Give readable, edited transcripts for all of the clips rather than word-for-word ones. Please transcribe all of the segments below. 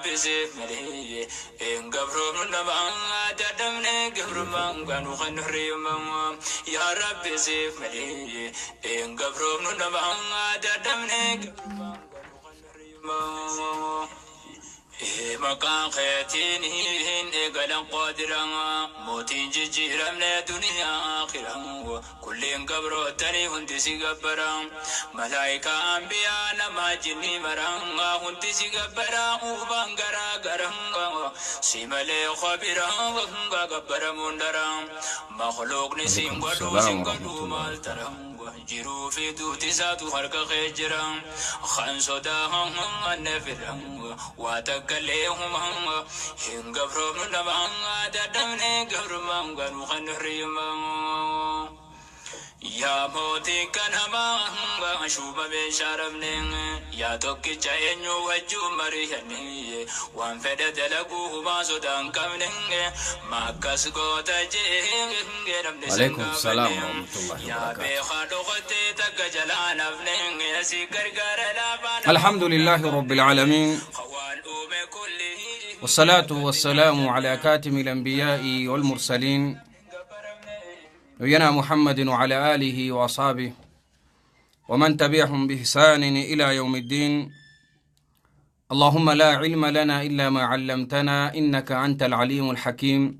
Rabbi siif malee hin gabroomnu namaa dadhabne gabrummaan ganu kan hiriyummaa. Yaa Rabbi siif malee hin gabroomnu namaa dadhabne gabrummaan ganu kan hiriyummaa. Maqaan keetiin hin eegalan qaadiraa mootiin jijjiiramne duniyaa akhiraa kulliin gabrootanii hundi si gabbara malaayikaa ambiyaa namaa jinni maraa hundi si gabbara uubaan garaa garaa si malee khabiraa gabbaramuun daraa makhluuqni siin Alaikum godhuu salam siin wa godhuu rahmatullah. Maal taraa jiruu fi duuti isaatu harka kee jira kan sodaa hanne fira waa takka illee humaa hin gabroomnu namaa dadhabne gabrummaan ganuu kan hiriyummaa. Yaa mootii kan hamaa shuumamee shaaramne yaa tokkicha eenyu wajjuun mari'anne waan fedhe dalaguu humaa sodaa hin qabne maakkas goota jee namni sin Alaikum salam wa gaafanne rahmatullahi wa yaa barakatuh. Beekaa dhokottee takka jalaa nafne si gargaara laafaa nama الحمد hundaa لله رب qabne العالمين waan uume kulli والصلاة والسلام على كاتم الأنبياء والمرسلين نبينا محمد وعلى آله وأصحابه ومن تبعهم بإحسان إلى يوم الدين. اللهم لا علم لنا إلا ما علمتنا إنك أنت العليم الحكيم،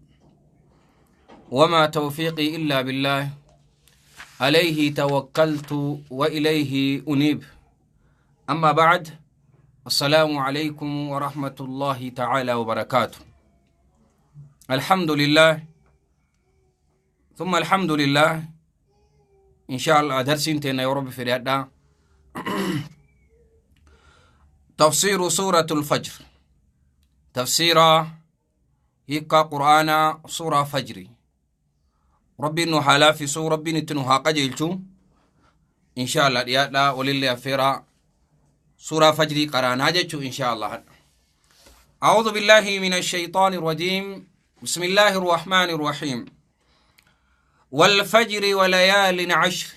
وما توفيقي إلا بالله، عليه توكلت وإليه أنيب. أما بعد، السلام عليكم ورحمة الله تعالى وبركاته. الحمد لله ثم الحمد لله. إن شاء الله درسين تينا يا رب في اليد تفسير سورة الفجر، تفسير هيكا قرآن سورة فجري. ربي إنه حالا في سورة ربي نتنها قجلتو إن شاء الله ديالا ولله أفيرا سورة فجري قرانا جتشو إن شاء الله. أعوذ بالله من الشيطان الرجيم، بسم الله الرحمن الرحيم. والفجر وليال عشر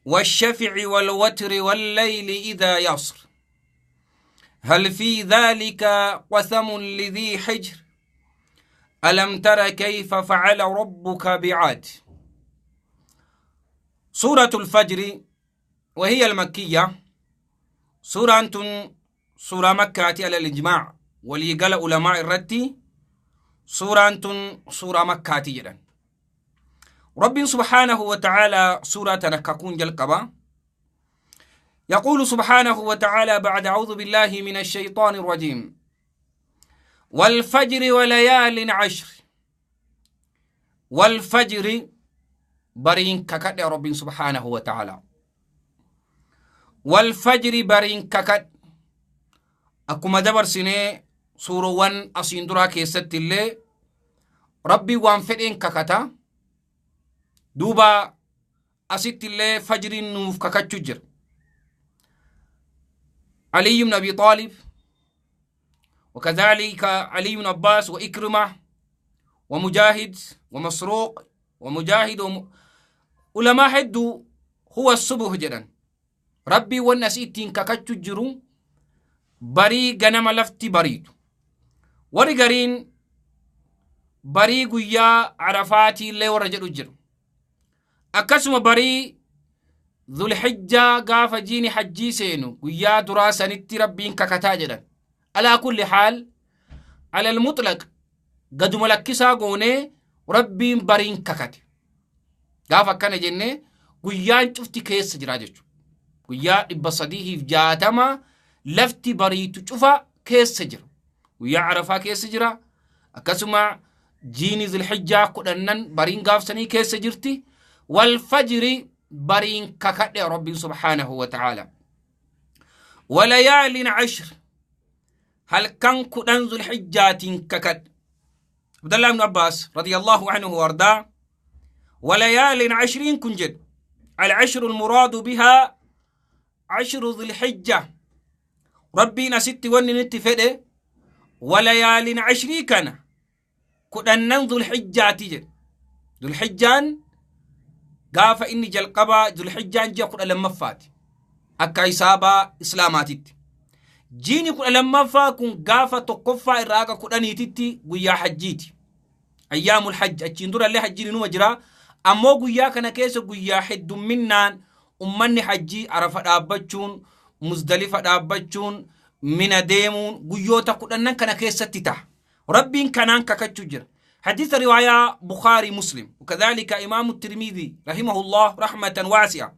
والشفع والوتر والليل إذا يسر، هل في ذلك قسم لذي حجر؟ ألم تر كيف فعل ربك بعاد؟ سورة الفجر وهي المكية، سورة سورة مكة على الإجماع وليقال علماء الرتي سورة سورة مكة جدا. رب سبحانه وتعالى سورة نكاكون جلقبا يقول سبحانه وتعالى بعد أعوذ بالله من الشيطان الرجيم: والفجر وليال عشر. والفجر برين ككد رب سبحانه وتعالى، والفجر برين ككد أكما دبر سنة سورة وان أسين درا كيست اللي ربي وان فدين ككتا دوبا أسيت اللي فجر نوف ككتشجر. علي بن أبي طالب وكذلك علي بن عباس وإكرمة ومجاهد ومسروق ومجاهد علماء حدو هو الصبح جدا. ربي والنسيتين ككتشجرو بري غنم لفتي بريد ورغرين بري قيا عرفاتي اللي ورجل جرو akkasuma barii Dhulhijjaa gaafa jiini hajjii seenu guyyaa duraa sanitti Rabbiin kakataa jedhan. Alaa kulli haal alal mutlaq gaduma lakkisaa goonee Rabbiin bariin kakate. Gaafa akkana jennee guyyaan cufti keessa jira jechuudha. Guyyaa 360 lafti bariitu cufa keessa jira. Guyyaa Arafaa keessa jira. Akkasuma jiini Dhulhijjaa 10 bariin gaafsanii keessa jirti. والفجر برين ككد ربي سبحانه وتعالى وليال عشر هل كان كدن ذو الحجات ككد. عبد الله بن عباس رضي الله عنه وارضاه وليال عشرين كنجد، العشر المراد بها عشر ذي الحجة. ربي نسيت وني نتفده وليال عشرين كان كدن ذو الحجات جد. ذو الحجان gaafa inni jalqabaa Zulhijjaan ji'a 12ffaati akka hisaabaa islaamaatitti. Jiini 12ffaa kun gaafa tokkoffaa irraa haga 10titti guyyaa hajjiiti. Ayyaamul hajj achiin durallee hajjiin inuma jira. Ammoo guyyaa kana keessa guyyaa heddumminnaan ummanni hajjii Arafa dhaabbachuun, Muzdalifa dhaabbachuun, Mina deemuun guyyoota kudhannan kana keessatti ta'a. Rabbiin kanaan kakachuu jira. Hadiisa riwaayaa Bukhaarii Muslim. Wakadhalika Imaamu Tirmidhi rahimahullah rahmatan waasi'a.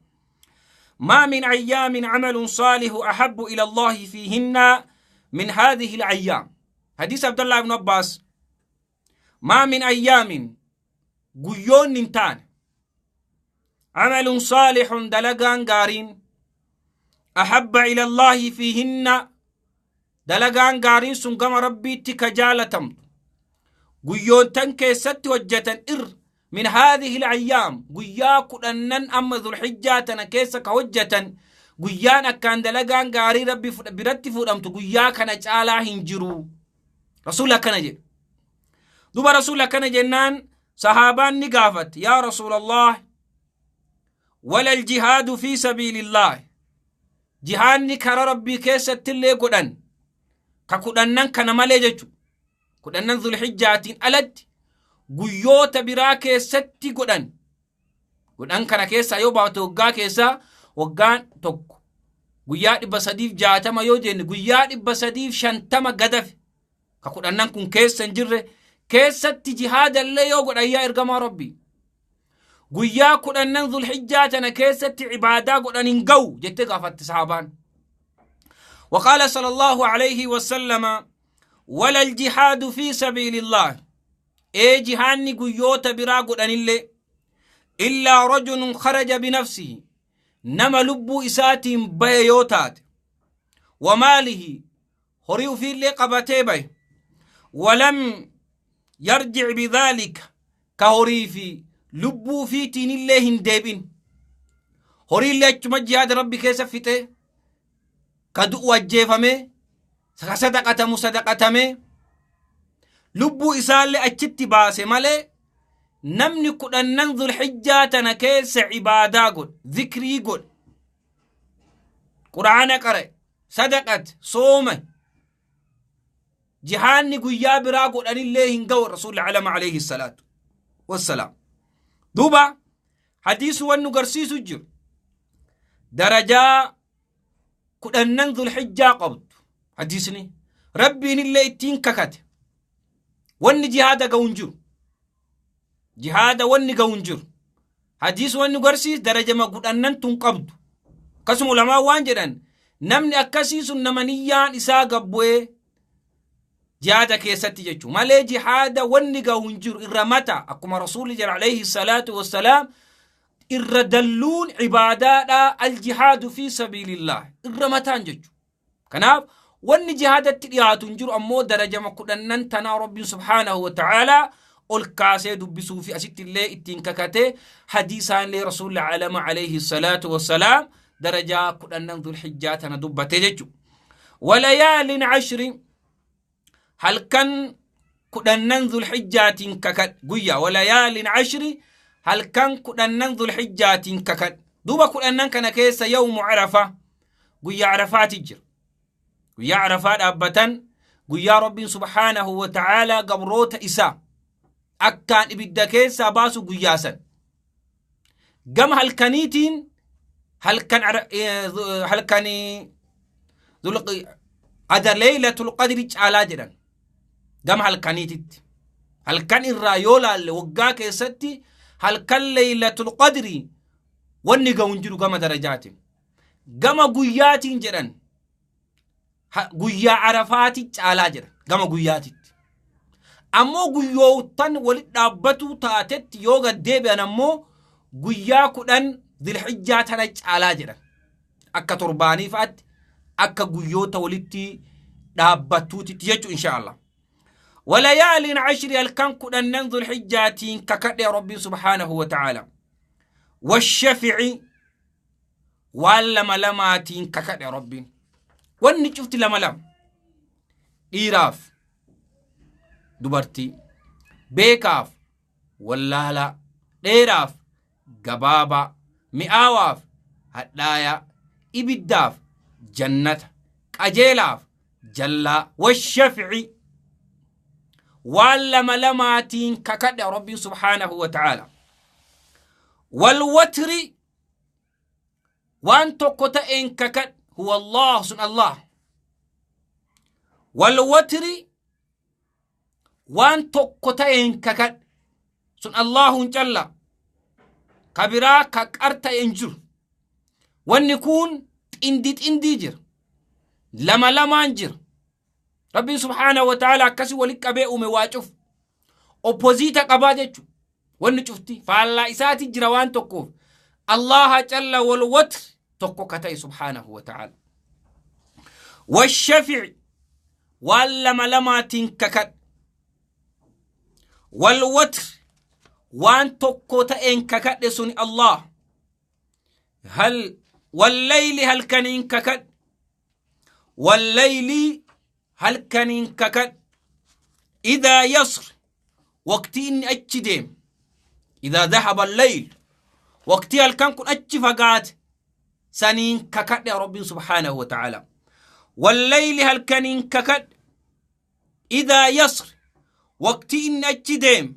ما من أيام عمل صالح أحب إلى الله فيهن من هذه الأيام. حديث عبد الله بن عباس. ما من أيام قيون نتان عمل صالح دلقان قارين أحب إلى الله فيهن دلقان قارين سنقم ربي تكجالتم قيون تنكي ست وجة إر من هذه الأيام قيا كأنن أما ذو الحجة تنكيسك وجة قيان أكان دلقان قاري ربي برتي فودمت قيا كان أجعلا هنجرو رسول كان جي دوبا رسول كان جنان صحابان نقافت يا رسول الله ولا الجهاد في سبيل الله جهان كر ربي كيسة تلي قدن كقدنن كان مالي قدنن ذو الحجة ألد guyyoota biraa keessatti godhan godhan kana keessa yoo baate waggaa keessa waggaan tokko guyyaa 360 yoo jenne guyyaa 350 gadafe ka kudhannan kun keessa hin jirre keessatti jihaadallee yoo godhan yaa ergamaa rabbii guyyaa kudhannan dhulhijjaa tana keessatti ibaadaa godhan hin ga'u jettee gaafatte sahaabaan. وقال صلى الله عليه وسلم ولا الجهاد في سبيل الله ee jihaanni guyyoota biraa godhanillee illaa rajulun kharaja binafsihi nama lubbuu isaatiin bahe yoo taate wamaalihi horii ufiillee qabatee bahe walam yarjic bidhaalika ka horii fi lubbuu ufiitiinillee hin deebin horiillee achuma jihaada rabbi keessa fixe ka du'u ajjeefame ka sadaqatamu sadaqatame lubbuu isaallee achitti baase malee namni kudhannan dhulhijjaa tana keessa ibaadaa godhe zikrii godhe qur'aana qare sadaqate soome jihaanni guyyaa biraa godhanillee hin ga'u rasuulli alama alayhi salaatu wassalaam. Duuba hadiisu wannu garsiisu jiru darajaa kudhannan dhulhijjaa qabdu hadiisni rabbiin illee ittiin kakate wanni jihaada ga'u hin jiru jihaada wanni ga'u hin jiru hadiis wanni garsiis darajama kudhannan tun qabdu akkasuma ulamaa waan jedhan namni akkasii sun nama niyyaan isaa gabbu'ee jihaada keessatti jechuu malee jihaada wanni ga'u hin jiru irra mata akkuma rasuulli jedha alayhi salaatu wassalaam irra dalluun ibaadaadha aljihaadu fi sabiilillah irra mataan jechuu kanaaf wanni jihaadatti dhiyaatu hin jiru ammoo darajama kudhannan tanaa rabbiin subhaanahu wa ta'aalaa ol kaasee dubbisuu fi asitti illee ittiin kakatee hadiisaan illee rasuulli alama alayhi salaatu wassalaam darajaa kudhannan dhulhijjaa tana dubbate jechu. Walayaalin ashri halkan kudhannan dhulhijjaatiin kakadh guyyaa walayaalin ashri halkan kudhannan dhulhijjaatiin kakadh duuba kudhannan kana keessa yawmu arafa guyyaa arafaati jira. Guyyaa arafaa dhaabbatan guyyaa rabbiin subhaanahu wa ta'aalaa gabroota isaa akkaan ibidda keessaa baasu guyyaa san gama halkaniitiin halkan halkan qadar leeylatul qadri caalaa jedhan gama halkaniititti halkan irraa yoo laalle waggaa keessatti halkan leeylatul qadri wanni ga'u hin jiru gama darajaatiin gama guyyaatiin jedhan guyyaa arafaati caalaa jedha gama guyyaatitti. Ammoo guyyoottan walitti dhaabbatuu taatetti yoo gad deebi'an ammoo guyyaa 10 Dhilhijjaa tana caalaa jedhan. Akka torbaanii fa'aatti akka guyyoota walitti dhaabbattuutitti jechuun insha Allah. Walayaalin ashri halkan kudhannan Dhulhijjaatiin kakadhe Rabbiin subhaanahu wa ta'aala. Washafi'i waan lama lamaatiin kakadhe Rabbiin. Wanni cufti lama lama. Dhiiraaf dubartii, beekaaf wallaalaa, dheeraaf gabaabaa, mi'aawaaf hadhaayaa, ibiddaaf jannata, Qajeelaaf jallaa. Washafci, waan lama lamaatiin kakadhe Rabbiin subhaanahu wa ta'aala. Walwatri, waan tokko ta'een kakadhe. Huwa Allah, sun Allah. Walwatri, waan tokko ta'een kakadhe, sun Allahun calla, ka biraa ka qar ta'e hin jiru. Wanni kun xindi xindii jira, lama lamaan jira. Rabbiin subhaanahu wa ta'ala akkasi wali qabee uume. Waa cufu oppoziita qabaa jechu, wanni cufti faallaa isaati jira. Waan tokkoof Allaha calla. Wal watr, tokko ka ta'e subhaanahu wa ta'ala. Washafici, waan lama lamaatiin kakadhe. Wal watr, waan tokko ta'een kakadhe, suni Allah. Hal wallayli, halkaniin kakadhe. Wallayli, halkaniin kakadhe. Idaa yasr, waqtii inni achi deem. Idaa dhahaba alleyl, waqtii halkan kun achi fagaate saniin kakadhe Rabbiin subhaanahu wa ta'ala. Wallayli, halkaniin kakadhe. Idaa yasr, waqtii inni achi deem,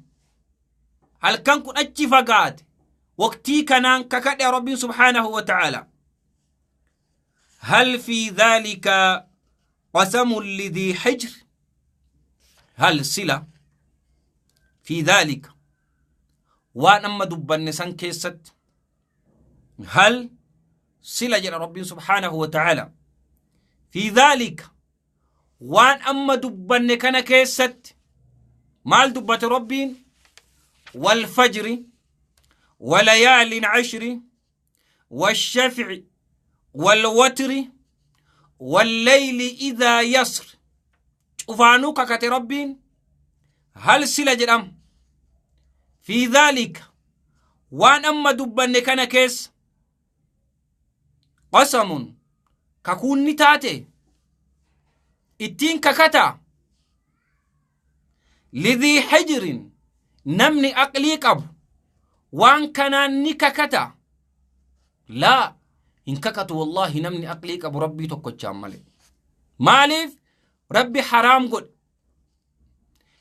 halkan kun achi fagaate, waqtii kanaan kakadhe Rabbiin subhaanahu wa ta'ala. Hal fi dhalika qasamun lidhi hijr? Hal sila fi dhalika, waan amma dubbanne san keessatti, hal sila jedha Rabbiin subhaanahu wa ta'ala. Fi dhalika, waan amma dubbanne kana keessatti, maal dubbate Rabbiin? Walfajri walayaalin cashri والشفع والوتر والليل إذا يسر، cufaanuu kakate Rabbiin. Hal sila jedham fi dhaalika, waan amma dubbanne kana keessa, qasamun, kakuun ni taate, ittiin kakataa? Lidhii hijrin, namni aqlii qabu waan kanaan ni kakata? Laa, hin kakatu wallaahi namni aqlii qabu Rabbii tokkochaan malee. Maaliif? Rabbi haraam godhe.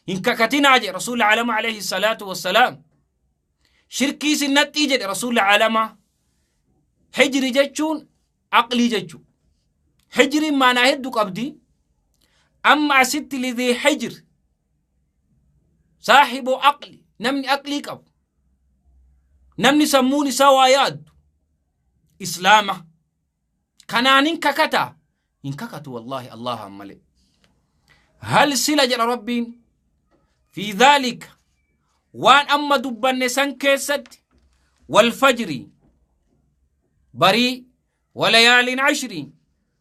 Hin kakatinaa jedhe Rasuulli alama alayhi salaatu wassalaam. Shirkii sin naxxii jedhe Rasuulli alamaa. Hijri jechuun aqlii jechuu. Hijriin maanaa hedduu qabdi. Amma asitti lidhii hijr, saahibu aqli, namni aqlii qabu, namni sammuun isaa waa yaaddu, Islaama kanaan hin kakataa? Hin kakatu wallaahi Allahaan malee. Hal sila jedha Rabbiin fi dhaalika, waan amma dubbanne san keessatti, walfajri, barii, walayaalin ashri,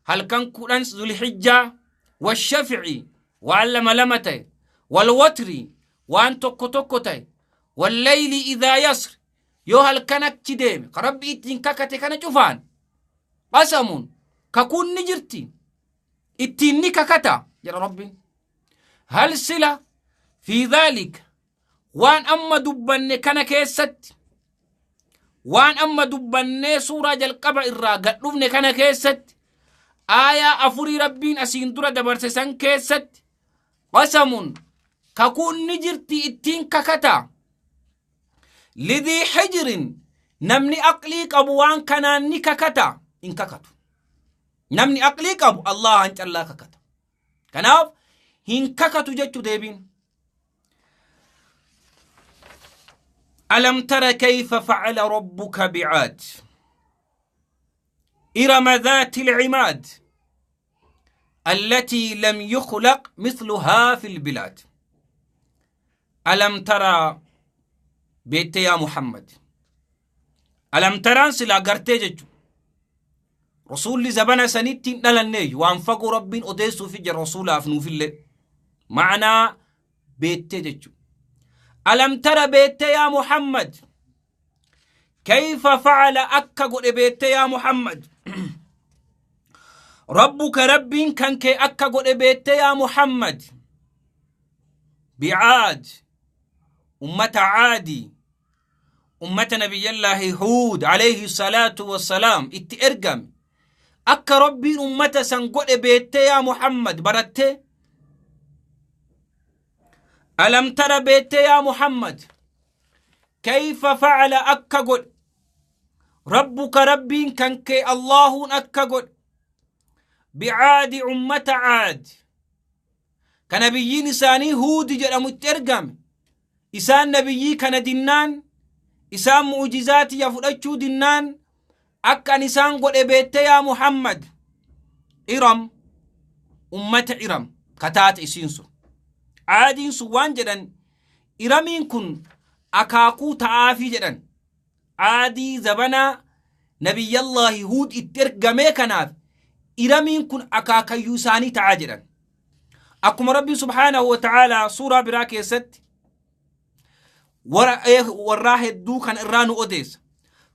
halkan 10 Zulhijjaa, washafci, waan lama lama ta'e, walwatri, waan tokko tokko ta'e, wallayli idaa yasr, yoo halkan achi deeme, ka Rabbi ittiin kakate kana cufaan qasamuun, kakuun ni jirti, ittiin ni kakata jedha Rabbiin. Hal sila fi dhaalika, waan amma dubbanne kana keessatti, waan amma dubbannee suuraa jalqaba irraa gad dhufne kana keessatti, aayaa afurii Rabbiin asiin dura dabarse san keessatti, qasamun, kakuun ni jirti, ittiin kakata? Lidii hijrin, namni aqlii qabu waan kanaan ni kakata? Hin kakatu. Namni aqlii qabu Allahan callaa kakata. Kanaaf hin kakatu jechu deebiin. Alam tara kayfa facala rabbuka bicaad irama dhaati alcimaad التي لم يخلق مثلها في البلاد. ألم ترى بيت يا محمد؟ ألم ترى سلا قرتي ججو. Rasuulli zabana sanitti hin dhalanneeyyu, waan fagoo Rabbiin odeessuufi jira rasuulaaf nuufillee. Ma'anaa beettee jechuudha. Alam tara, beettee yaa Muhammad? Kayfa facala, akka godhe beettee yaa Muhammad? Rabbuka, Rabbiin kan kee akka godhe beettee yaa Muhammad? Bicaad, ummata Caadii, ummata Nabiyyallaahi Huud alayhi salaatu wassalaam itti ergame. Akka Rabbiin ummata san godhe beettee yaa Muhammad barattee? Alam tara beettee yaa Muhammad kayfa facala akka godhe Rabbuka Rabbiin kan kee Allaahuun akka godhe bicaadi ummata Caad ka nabiyyiin isaanii Huudi jedhamu itti ergame. Isaan nabiyyii kana dinnaan, isaan mu'ujizaa tiyya fudhachuu dinnaan, akka ani isaan godhe beette yaa Muhammad. Iram, ummata Iram ka taate isiin sun. Aadiin sun waan jedhan, Iramiin kun akaakuu ta'aafii jedhan. Aadii zabanaa Nabiyyallaahi Huud itti ergamee kanaaf Iramiin kun akaakayyuu isaanii ta'a jedhan. Akkuma Rabbiin subhaanahu wa ta'aalaa suuraa biraa keessatti warraa hedduu kan irraa nu odeessa.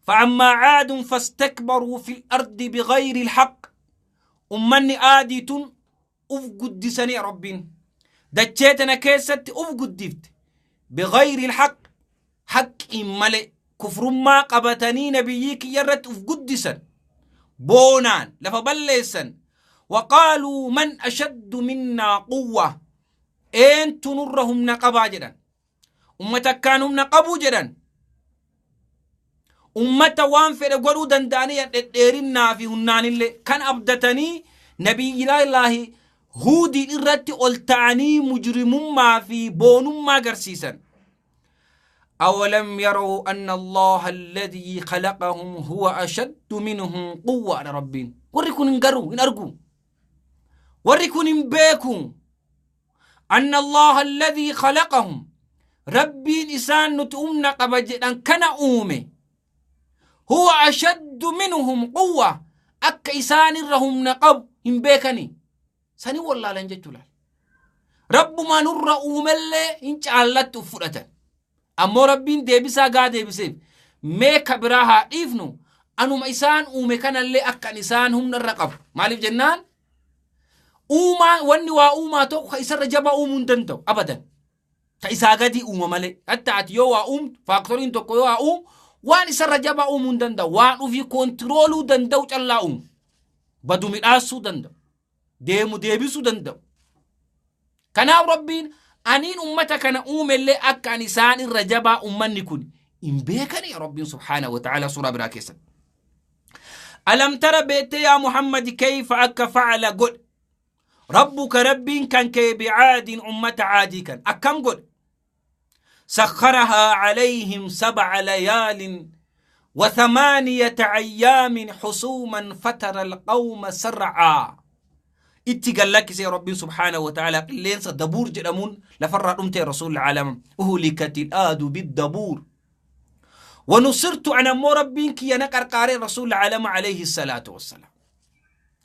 فأما عاد فاستكبروا في الأرض بغير الحق. Ummanni Aadii tun uf guddisanii, Rabbiin dachee tana keessatti uf guddifte, bighayri alhaq, haqqiin malee, kufrummaa qabatanii nabiyyii kiyya irratti uf guddisan, boonaan lafa balleessan. Waqaaluu man ashaddu minnaa quwwa, eentu nurra humna qabaa jedhan. Ummata akkaan humna qabuu jedhan, ummata waan fedhe godhuu danda'anii, dhedheerinnaa fi humnaanillee kan abdatanii Nabiyyillaahi Huudiin irratti ol ta'anii mujrimummaa fi boonummaa agarsiisan. أولم يروا أن الله الذي خلقهم هو أشد منهم قوة. Rabbiin warri kun hin garuu, hin argu, warri kun hin beeku. أن الله الذي خلقهم, Rabbiin isaan nuti humna qaba jedhan kana uume, هو أشد منهم قوة, akka isaan irra humna qabu hin beekani. Sani wallaalan jechuu laal. Rabbumaa nurra uumellee hin caallatti uf fudhatan. Ammoo Rabbiin deebisaa gaa deebiseef. Mee ka biraa haa dhiifnu, anuma isaan uume kanallee akkan isaan humna irra qabu. Maaliif jennaan, uumaa wanni waa uumaa tokko ka isarra jabaa uumuu hin danda'u abadan. Ka isaa gadii uuma malee. Hatta ati yoo waa uumtu, faaktoriin tokko yoo waa uumu, waan isarra jabaa uumuu hin danda'u. Waan ofii koontirooluu danda'u callaa uumu. Badu midhaassuu danda'u. Deemu deebisuu danda'u. Kanaaf Rabbiin aniin ummata kana uumellee akka ani isaan irra jabaa ummanni kun hin beekani, Rabbiin subhaanahu wa ta'ala suuraa biraa keessatti. ألم تر beette yaa Muhammad كيف akka فعل godhe ربك Rabbiin kan kee بعاد ummata Caadii kan akkam godhe. سخرها عليهم سبع ليال وثمانية أيام حسوما فترى القوم صرعى. Itti gallakkisee Rabbiin subhaanahu wa ta'ala qilleensa dabuur jedhamuun lafarraa dhumtee. Rasuulli caalama أهلكت عاد بالدبور ونصرت أنا ammoo Rabbiin kiyya na qarqaaree. Rasuulli caalama عليه الصلاة والسلام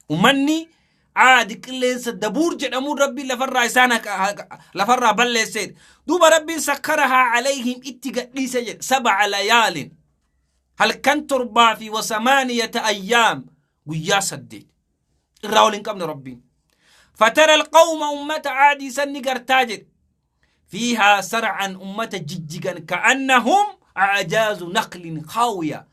ummanni Caadi qilleensa dabuur jedhamuun Rabbiin lafarraa isaan lafarraa balleesseedha. Duuba Rabbiin سخرها عليهم itti gadhiise jedhe, سبع ليال halkan 7 fi وثمانية أيام guyyaa 8 irraa ol hin qabne Rabbiin. فترى القوم ummata Caadii sanni gartaa jedhe, فيها صرعى ummata jijjigan, كأنهم أعجاز نخل خاوية,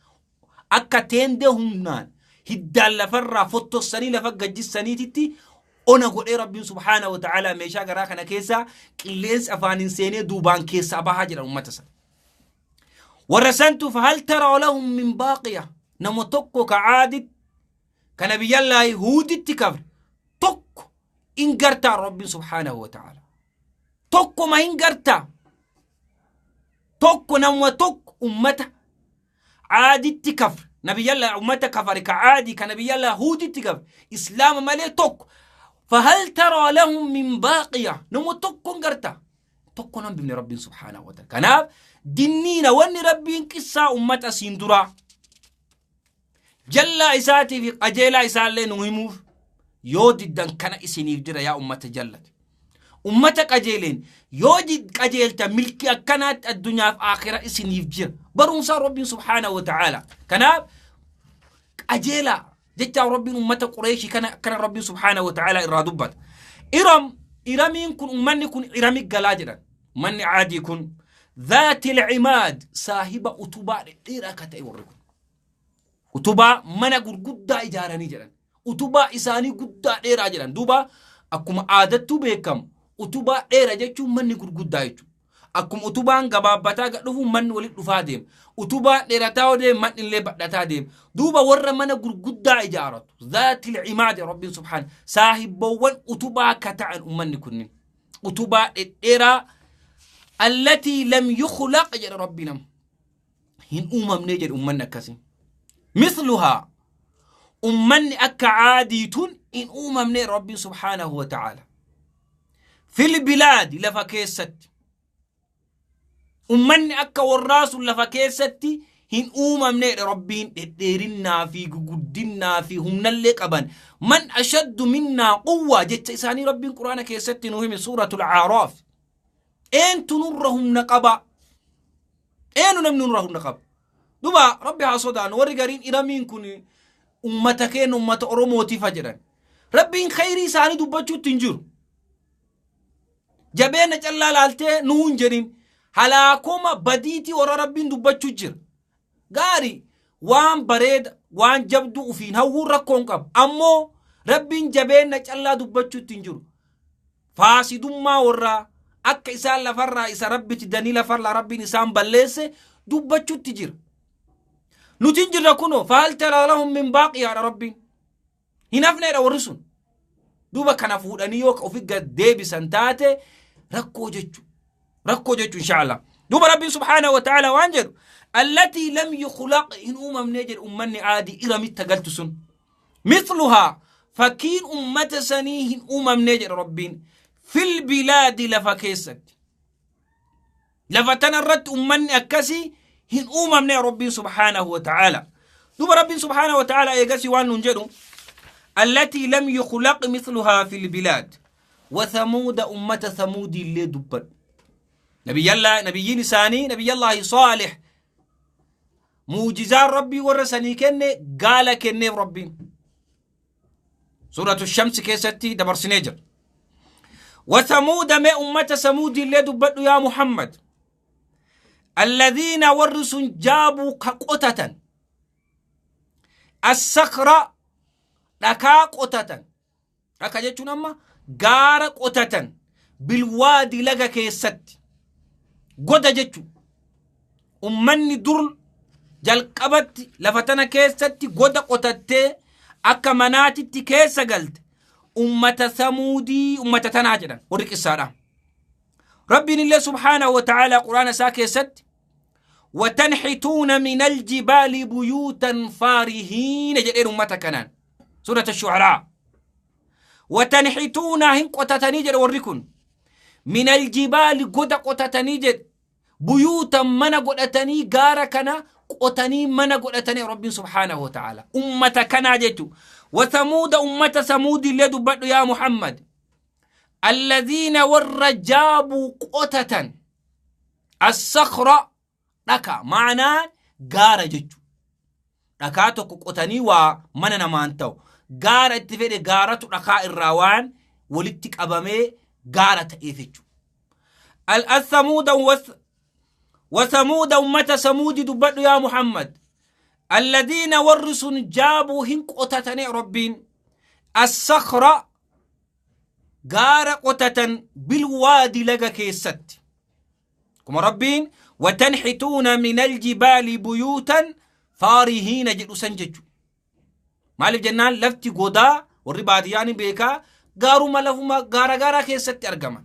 akka teendee humnaan hiddaan lafarraa fottossanii lafa gajjissaniititti ona godhee. Rabbiin subhaana wa ta'ala meeshaa garaa kana keessa qilleensi afaaniin seenee duubaan keessaa bahaa jedhan ummata sana. Warra santu فهل ترى لهم من باقية, nama tokko ka Caaditti ka Nabiyyallaahi Huuditti kafre tokko in gartaa? Rabbiin subhaanahu wa ta'ala tokko ma hin gartaa? Tokko, nama tokko ummata Caaditti kafre, Nabiyyallah ummata kafare ka Caadii ka Nabiyyallah Huuditti kafre, Islaama malee tokko, فهل ترى لهم من باقية, nama tokko hin gartaa? Tokko nan bifne Rabbiin subhaanahu wa ta'ala. Kanaaf dinniina wanni Rabbiin qissaa ummata siin duraa jallaa isaatii fi qajeelaa isaallee nu himuuf, yoo diddan kana isiniif jira yaa ummata jallate, ummata qajeeleen yoo qajeelta milki akkanaatti addunyaaf aakhira isiniif jira. Barumsaa Rabbiin subhaanahu wa ta'ala kanaaf qajeelaa jechaa Rabbiin ummata Qureeshii kana akkana Rabbiin subhaanahu wa ta'ala irraa dubbata. Iram, Iramiin kun, ummanni kun Irami galaa jedhan. Ummanni Caadii kun ذات العماد, saahiba utubaa dhedheeraa akka ta'e. Warri kun utubaa mana gurguddaa ijaaranii jedhan. Utubaa isaanii guddaa dheeraa jedhan. Duuba akkuma aadattuu beekamu utubaa dheera jechuun manni gurguddaa jechuudha. Akkuma utubaan gabaabbataa gad dhufu manni walitti dhufaa deema. Utubaan dheerataa yoo deemu manni illee badhataa deema. Duuba warra mana gurguddaa ijaaratu. Zaatil imaadi Rabbiin subhaana. Saahibboowwan utubaa akka ta'an ummanni kunniin. Utubaa dhedheeraa allatii lam yukhlaq jedha Rabbiin amma. Hin uumamnee jedhe ummanni akkasii. Misluhaa ummanni akka caadii tun hin uumamnee Rabbiin subhaanahu wa ta'aala. Fil bilaadi lafa keessatti. Ummanni akka warraa sun lafa keessatti hin uumamneedha Rabbiin dhedheerinnaa fi guguddinnaa fi humnallee qaban. Man ashaddu minnaa quwwaa jecha isaanii Rabbiin Quraana keessatti nu hime suuratul Aaraaf. Eentu nurra humna qaba? Eenu namni nurra humna qaba? Duba Rabbi haa sodaannu warri gariin Iramiin kun ummata keenya ummata Oromootiifa jedhan. Rabbiin khayrii isaanii dubbachuutti hin jiru. Jabeena callaa laaltee nuu hin jedhin. Halaakoma badiitii warra Rabbiin dubbachuu jira. Gaari waan bareeda waan jabduu ufiin hawwuun rakkoo hin qabu. Ammoo Rabbiin jabeena callaa dubbachuutti hin jiru. Faasidummaa warraa akka isaan lafarraa isa Rabbitti danii lafarraa Rabbiin isaan balleesse dubbachuutti jira. Nuti hin jirra kunoo fahal taraa lahum min baaqiyaadha Rabbiin. Hin hafneedha warri sun. Duuba kana fuudhanii yoo ofi gad deebisan taate rakkoo jechu. Rakkoo jechu inshaallah. Duuba Rabbiin subhaanahu wa ta'ala waan jedhu allatii lam yukhlaq hin uumamnee jedhu ummanni aadii iramitti galtu sun. Mithluhaa fakkiin ummata sanii hin uumamnee jedha Rabbiin fil bilaadi lafa keessatti. Lafa tana irratti ummanni akkasii hin uumamne Rabbiin subhaanahu wa ta'ala. Duuba Rabbiin subhaanahu wa ta'ala eegasii waan nuun jedhu allatii lam yukhlaq mithluhaa fil bilaad wa thamuuda ummata thamuudii illee dubbadhu. Nabiyyallaa nabiyyiin isaanii nabiyyallaahi Saalih muujizaan Rabbii warra sanii kenne gaala kenneef Rabbiin. Suuratu Shamsi keessatti dabarsinee jira. Wasamuuda mee ummata samuudii illee dubbadhu yaa Muhammad. Alladhiina warri sun jaabuu ka qotatan. Assakra dhakaa qotatan. Dhaka jechuun amma gaara qotatan bilwaadi laga keessatti. Goda jechuun ummanni dur jalqabatti lafa tana keessatti goda qotattee akka manaatitti keessa galte ummata samuudii ummata tanaa jedhan warri qissaadha. Rabbiin illee subhaanahu wa ta'aalaa quraana isaa keessatti watanxituuna min aljibaali buyuutan faarihiina jedheen ummata kanaan suurata shu'araa. Watanxituuna hin qotatanii jedhe warri kun min aljibaali goda qotatanii jedhe buyuutan mana godhatanii gaara kana qotanii mana godhatanii rabbiin subhaanahu wa ta'ala ummata kanaa jechu wasamuuda ummata samuudillee dubbadhu yaa Muhammad alladhiina warra jaabuu qotatan assakra dhaka ma'anaan gaara jechu dhakaa tokko qotanii waa mana namaan ta'u gaara itti fedhe gaaratu dhakaa irraa waan walitti qabamee gaara ta'eef jechu al-samuuda wasamuuda ummata samuudi dubbadhu yaa Muhammad alladhiina warri sun jaabuu hin qotatanii rabbiin assakra gaara qotatan bilwaadi laga keessatti Akkuma Rabbiin watanxituuna minal jibaali buyuutan faarihiina jedhu san jechu. Maaliif jennaan lafti godaa warri baadiyyaa ni beekaa gaaruma lafuma gaara gaaraa keessatti argaman.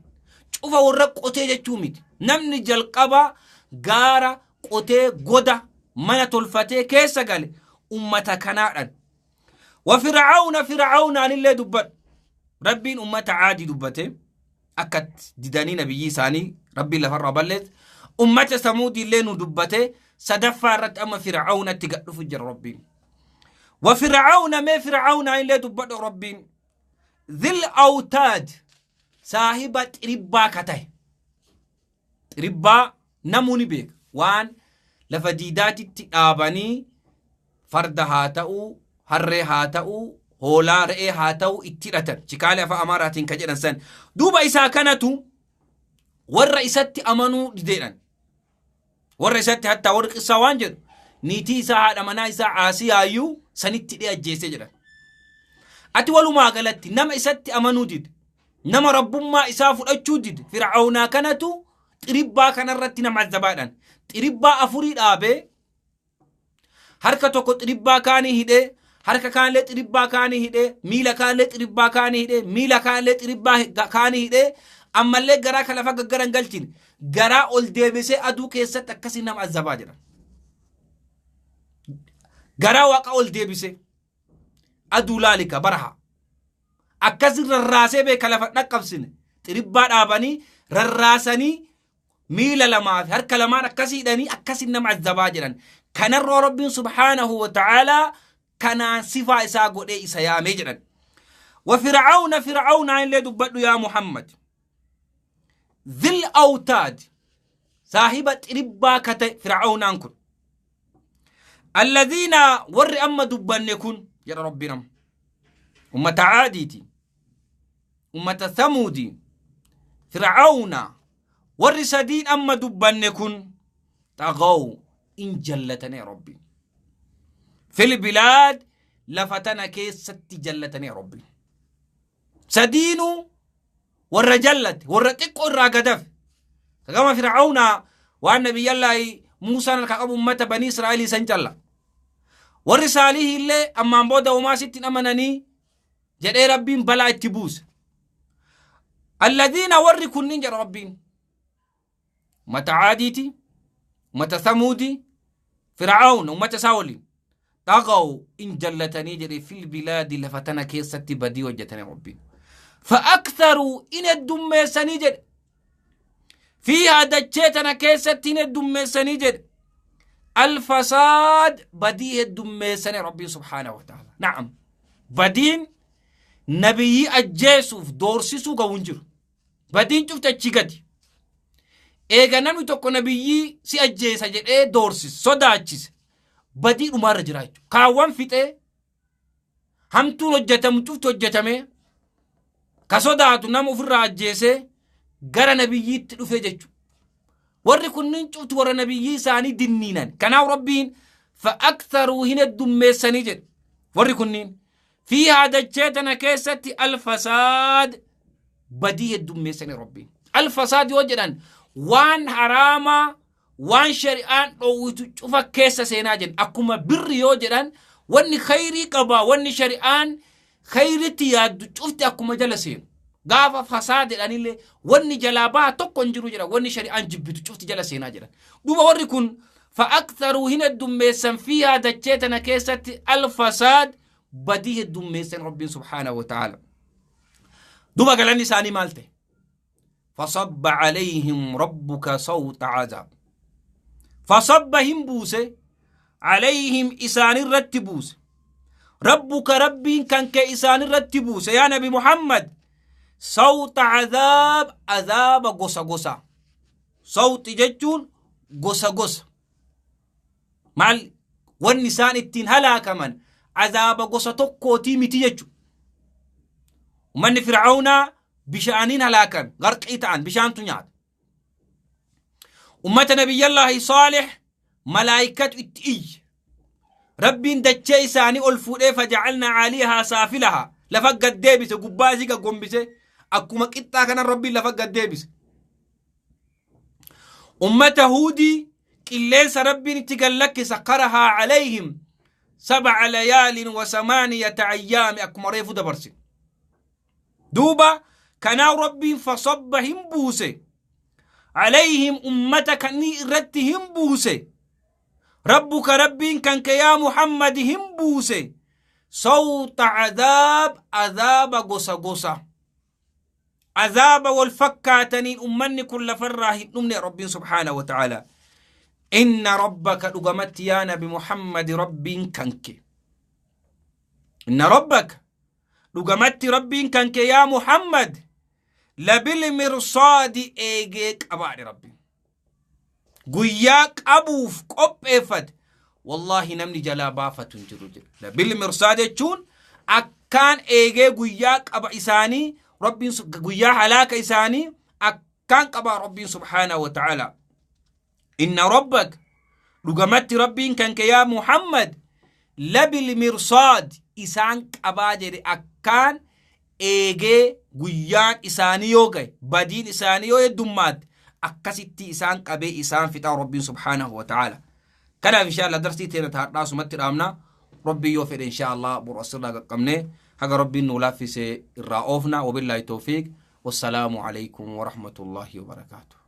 Cufa warra qotee jechuu miti. Namni jalqaba gaara qotee goda mana tolfatee keessa gale ummata kanaadhaan. Wa fir'aawna fir'aawnaan illee dubbadhu. Rabbiin ummata caadii dubbate. Akkat didanii nabiyyii isaanii rabbiin lafarraa balleesse ummata samuudii illee nu dubbate sadaffaa irratti amma fir'aawnatti gad dhufu jira rabbiin wa fir'aawna mee fir'aawnaa illee dubbadhu rabbiin dhil awtaad saahiba xiribbaa ka ta'e Xiribbaa namuu ni beeka. Waan lafa diidaatitti dhaabanii farda haa ta'uu, harree haa ta'uu, hoolaa, re'ee haa ta'uu itti hidhatan. Chikaalee afaan Amaaraatiin kan jedhan san. Duuba isaa kanatu warra isatti amanuu dideedhan. Warra isatti hattaa warri qissaa waan jedhu niitii isaa haadha manaa isaa Aasiyaayyuu sanitti hidhee ajjeesee jedhan. Ati walumaa galatti nama isatti amanuu dide, nama rabbummaa isaa fudhachuu dide, Fir'aawnaa kanatu xiribbaa kanarratti nama azabaadhaan xiribbaa afurii dhaabee, harka tokko xiribbaa kaanii hidhee, harka kaanillee xiribbaa kaanii hidhee, miila kaanillee xiribbaa kaanii hidhee, miila kaanillee xiribbaa kaanii hidhee, ammallee garaa kan lafa gaggaran galchine garaa ol deebisee aduu keessatti akkasii nama azabaa jira. Garaa Waaqa ol deebisee aduu laalika baraha akkasi rarraasee beeka lafa dhaqqabsine xiribbaa dhaabanii rarraasanii, miila lamaa fi harka lamaan akkasii hidhanii akkasi nama azabaa jedhan. Kanarroo Rabbiin subhaanahu wa ta'aalaa kanaan sifaa isaa godhee isa yaamee jedhan. Wa Fir'aawna, Fir'aawnaa illee dubbadhu yaa Muhammad. Zil awtaad, saahiba xiribbaa ka ta'e Fir'aawnaan kun. Alladhiina, warri amma dubbanne kun jedha Rabbiin amma. Ummata Caadiiti. Ummata Thamuudi. Fir'aawna, warri sadiin amma dubbanne kun, xagaw, in jallatanii Rabbiin. Fil bilaad, lafa tana keessatti jallatanii Rabbiin. Sadiinuu warra jallate, warra xiqqoo irraa gadafe. Gama Fir'aawnaa waan Nabiyyallaahi Muusaan harkaa qabu ummata Banii Israa'elii san calla. Warri Saalihii illee ammaan booda homaa sitti hin amananii jedhee Rabbiin balaa itti buuse. Alladhiina, warri kunniin jedha Rabbiin. Ummata Caadiiti, ummata Thamuudi, Fir'aawn ummata isaa waliin. Xagaw, in jallatanii jedhe, fil bilaadi, lafa tana keessatti badii hojjetanii Rabbiin. Fa'aktharuu, in heddummeessanii jedhe. Fiihaa, dachee tana keessatti hin heddummeessanii jedhe. Alfasaad, badii heddummeessanii Rabbiin subhaanahu wa ta'ala. Na'am. Badiin nabiyyii ajjeesuuf doorsisuu gahu hin jiru. Badiin cufti achii gadi. Eega namni tokko nabiyyii si ajjeesa jedhee doorsise, sodaachise, badii dhumaarra jira jechuudha. Kaawwan fixee hamtuun hojjetamu cufti hojjetamee, ka sodaatu nama ofirraa ajjeesee gara nabiyyiitti dhufe jechuudha. Warri kunniin cufti warra nabiyyii isaanii dinniinan. Kanaaf Rabbiin fa'aktharuu, hin heddummeessanii jedhe. Warri kunniin fiihaa, dachee tana keessatti, alfasaad, badii heddummeessanii Rabbiin. Alfasaad yoo jedhan waan haraamaa, waan shari'aan dhoowwitu cufa keessa seenaa jedhan. Akkuma birri yoo jedhan wanni khayrii qabaa, wanni shari'aan khayritti yaaddu cufti akkuma jala seenu. Gaafa fasaad jedhanillee wanni jalaa baha tokko hin jiru jedhan, wanni shari'aan jibbitu cufti jala seenaa jedhan. Duuba warri kun fa'aktharuu, hin heddummeessan, fiihaa, dachee tana keessatti, alfasaad, badii heddummeessan Rabbiin subhaanahu wa ta'ala. Duuba galanni isaanii maal ta'e? Fasabba calayhim rabbuka sawta cazaab. Fasabba, hin buuse, calayhim, isaanirratti buuse. Rabbuka, Rabbiin kan kee isaanirratti buuse yaa Nabi Muhammad, sawta cazaab, azaaba gosa gosa. Sawxi jechuun gosa gosa. Maal wanni isaan ittiin halaakaman azaaba gosa tokkootii miti jechuudha. Uummanni Fir'aawnaa bishaaniin halaakame, garqii ta'an, bishaantu nyaata. Ummata Nabiyyallaahi Saalih malaayikatu itti iyye. Rabbiin dachee isaanii ol fuudhee faja'alna caaliyahaa saafilahaa, lafa gad deebise, gubbaa isii gaggombise, akkuma qixxaa kanan Rabbiin lafa gad deebise. Ummata Huudii qilleensa Rabbiin itti gad lakkisa, karahaa calayhim sab'a layaalin wa samaaniyata ayyaami, akkuma reefu dabarse. Duuba kanaaf Rabbiin fasabba, hin buuse, calayhim, ummata kanii irratti hin buuse, rabbuka, Rabbiin kan kee yaa Muhammad hin buuse, sawta cadaab, azaaba gosa gosa, azaaba wal fakkaataniin ummanni kun lafarraa hin dhumne Rabbiin subhaanahu wa ta'ala. Inna rabbaka, dhugamatti yaa Nabi Muhammad Rabbiin kanke, inna rabbaka, dhugamatti Rabbiin kanke yaa Muhammad, labil mirsaadi, eegee qabaadhe. Rabbiin guyyaa qabuuf qopheeffate, wallaahi namni jalaa baafatu hin jiru jedhe. Labil mirsaad jechuun akkaan eegee guyyaa qaba isaanii Rabbiin, guyyaa halaaka isaanii akkaan qabaa Rabbiin subhaanahu wa ta'ala. Inna rabbak, dhugamatti Rabbiin kan kee yaa Muhammad, labil mirsaad, isaan qabaa jedhe. Akkaan Akkaan eegee guyyaan isaanii yoo gahe, badiin isaanii yoo heddummaatte, akkasitti isaan qabee isaan fixaa Rabbiin subhaanahu wa ta'aala. Kanaaf insha Allah darsii teena ta har'aa sumatti dhaabna. Rabbiin yoo fedhe insha Allah boru asirraa qaqqabne haga Rabbiin nuu laaffise irraa oofna. Wabillaahi tawfiiq. Wassalaamu alaikum warahmatullaahi wabarakaatuh.